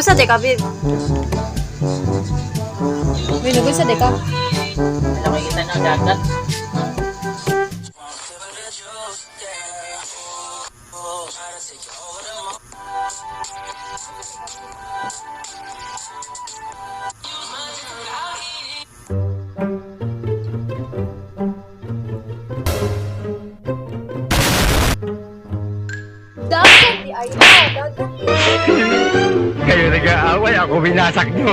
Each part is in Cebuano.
Nagunsa di ka, babe? Babe, nagunsa di ka? Wala ko kita ng dagat. Dagat di ay ha, dagat. Kayo nag-aaway, ako binasak nyo.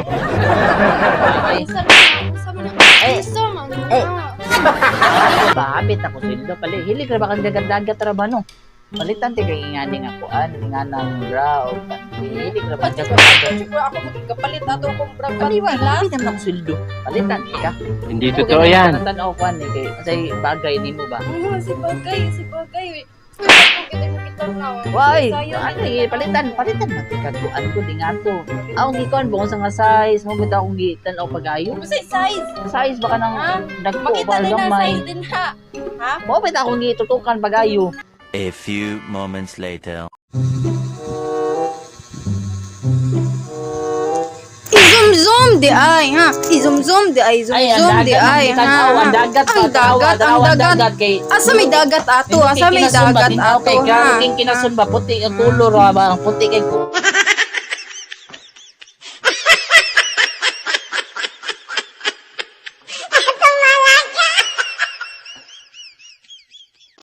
Ay, Unsa man na, unsa man na, unsa man na. Bahapit ako sweldo pali. Hilig ra ba kang dagat-dagat ra ba no? Palitan ti kay ngani nga kuan, nga nang bra o panty. Hilig ra ba Pati kang ko, dagat? pati ko ako magkapalit ato akong bra Paliwan, pala. palitan ako sweldo. Palitan ka. Hindi totoo yan. Tan-aw kuan eh kay unsay bagay nimo ba? Ano, si bagay, si bagay. Uy, ako kita mo kita na. Why? Sayang, Ano eh, palitan, palitan man ti kag kuan ko di nga to. Akong gikuan bukod sa nga size, mo bitaw akong gitan-aw pagayo. Unsay size? Size baka nang Ha? dagko Makita ba din na gamay. size din ha. Ha? Mo bitaw akong gitutukan pagayo. A few moments later. I-zoom zoom di ay ha. I-zoom zoom di ay, zoom Ay, ang zoom di dagat, ay ang ha. tanaw, ang dagat, Ang dagat, ang dagat. kay Asa may dagat ato? Asa may dagat ato Okay, ha? king kinasun ba puti ang kulor ra ba ang puti kay